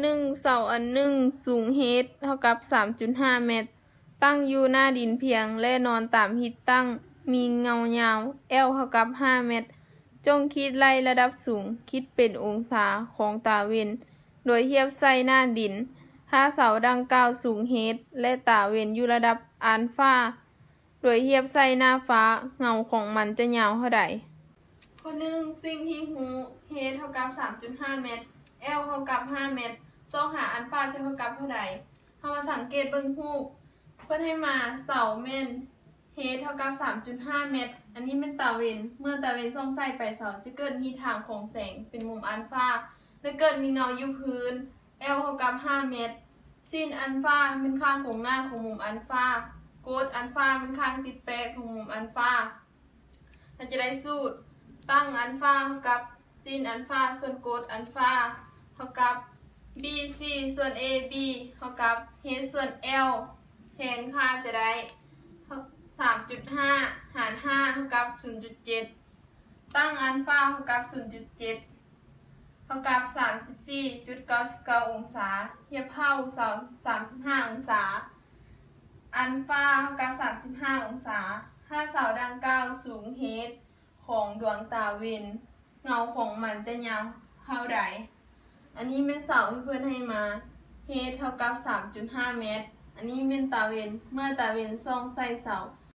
ໜຶ່ງ ເສົາອັນໜຶ່ງສູງ h ເທົ່າກັບສາມຈຸດຫ້າແມັດ ຕັ້ງຢູ່ໜ້າດິນພຽງ ແລະນອນຕາມທິດຕັ້ງ ມີເງົາຍາວ L ເທົ່າກັບຫ້າແມັດ. ຈົ່ງຂີດໄລ່ລະດັບສູງ ຄິດເປັນອົງສາຂອງຕາເວັນ ໂດຍທຽບໃສ່ໜ້າດິນ. ຖ້າເສົາດັ່ງກ່າວສູງ h ແລະຕາເວັນຢູ່ລະດັບອານຟາ ໂດຍທຽບໃສ່ໜ້າຟ້າ ເງົາຂອງມັນຈະຍາວເທົ່າໃດ? ຂໍ້ໜຶ່ງ ສິ່ງທີ່ຮູ້ h ເທົ່າກັບສາມຈຸດຫ້າແມັດ L ເທົ່າກັບຫ້າແມັດ ຊອກຫາອານຟາຈະເທົ່າກັບເທົ່າໃດ? ເຮົາມາສັງເກດເບິ່ງຮູບ ເພິ່ນໃຫ້ມາເສົາແມ່ນ h ເທົ່າກັບສາມຈຸດຫ້າແມັດ ອັນນີ້ແມ່ນຕາເວັນ ເມື່ອຕາເວັນສ່ອງໃສ່ໄປເສົາ ຈະເກີດມີທາງຂອງແສງເປັນມຸມອານຟາ ແລະເກີດມີເງົາຢູ່ພື້ນ L ເທົ່າກັບຫ້າແມັດ. ຊິນອານຟາແມ່ນຂ້າງກົງໜ້າຂອງມຸມອານຟາ ໂກດອານຟາແມ່ນຂ້າງຕິດແປຂອງມຸມອານຟາ. ເຮົາຈະໄດ້ສູດ ຕັ້ງອານຟາເທົ່າກັບຊິນອານຟາສ່ວນໂກດອານຟາ ເທົ່າກັບ bc ສ່ວນ ab ເທົ່າກັບ h ສ່ວນ l ແທນຄ່າຈະໄດ້ ສາມຈຸດຫ້າຫານຫ້າເທົ່າກັບສູນຈຸດເຈັດ ຕັ້ງອານຟາເທົ່າກັບສູນຈຸດເຈັດ ເທົ່າກັບສາມສິບສີ່ຈຸດເກົ້າສິບເກົ້າອົງສາ ທຽບເທົ່າສາມສິບຫ້າອົງສາ. ອານຟາເທົ່າກັບສາມສິບຫ້າອົງສາ ຖ້າເສົາດັ່ງກ່າວສູງ h ຂອງດວງຕາເວັນ ເງົາຂອງມັນຈະຍາວເທົ່າໃດ? ອັນນີ້ແມ່ນເສົາທີ່ເພິ່ນໃຫ້ມາ h ເທົ່າກັບສາມຈຸດຫ້າແມັດ ອັນນີ້ແມ່ນຕາເວັນ ເມື່ອຕາເວັນສ່ອງໃສ່ເສົາ